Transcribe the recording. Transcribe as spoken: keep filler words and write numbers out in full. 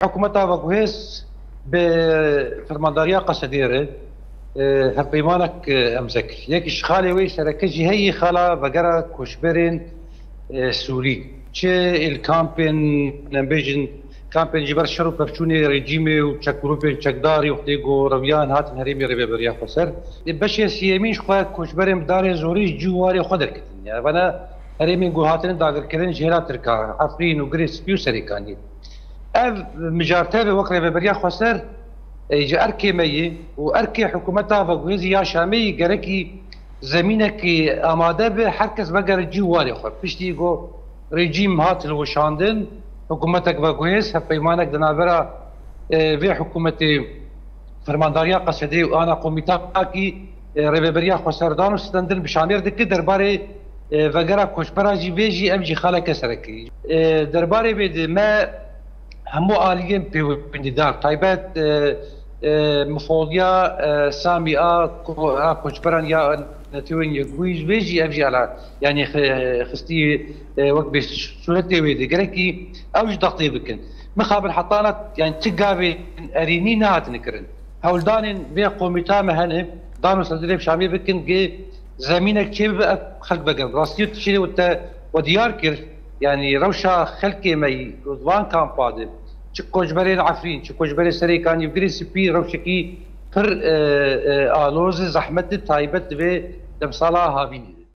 Hikûmeta veguhêz bi fermandariya Qesedê re, e, hevpeymanek, e, emze kir. Yek ji xalê wê sereke jî heyî xala vegera koçberên, e, Sûrî. Çi li kampên, em bêjin, kampên ji ber şer û pevçûnê rejîmê û çek grûpên çekdarî wextê ku reviyan hatin herêmê Rêveberiya Xweser. E, beşê siyemîn ji xwe koçberên bi darê zorî ji cî û warê xwe derketin. Yani vana herêmên ku hatine dagirkirin ji hêla Tirkan, Efrîn û Girê Spî û Serêkaniyê. Ev mijartevê wek Rêveberiya Xweser, e, ji erkê me yî û erkê hikûmeta veguhêzî ya Şamê yî gerekî zemînekî amade be, her kes vegere cî û warê xwe. Piştî ku rejîm hat hilweşandin, hikûmetek veguhêz, hevpeymanek di navbera, e, vê hikûmetê, fermandariya Qesedê û ana komîtakî, e, Rêveberiya Xweser dan û stendin bi Şamêr dike derbarê, e, vegera koçbera jî vê jî ev jî xaleke serekî. E, derbarê vê de me hemû aliyên pêwendîdar, taybet, e, e, mifoliya, e, Samî a ko-, a koçberan ya Netewên Yekbûyî ji vê jî ev jî ala, yani xi-, xistî, e, wek bê sûretê wê de gerekî ew ji dextê bikin. Mixabin hetana, yani ti gavên erînî nehatine kirin. Hewldanên vê komîta me hene, dan û sendinê bi Şamê bikin, gi zemînek çê bibe, ev xelk vegerin. Rastî û tiştê wê te we diyar kir, yani rewşa xelkê me yî ku di van kampa de, çi koçberên Efrîn, çi koçberê Serêkanî û Girê Spî rewşekî pir, e, e, aloz e, zehmet e, taybet divê demsala havînê de.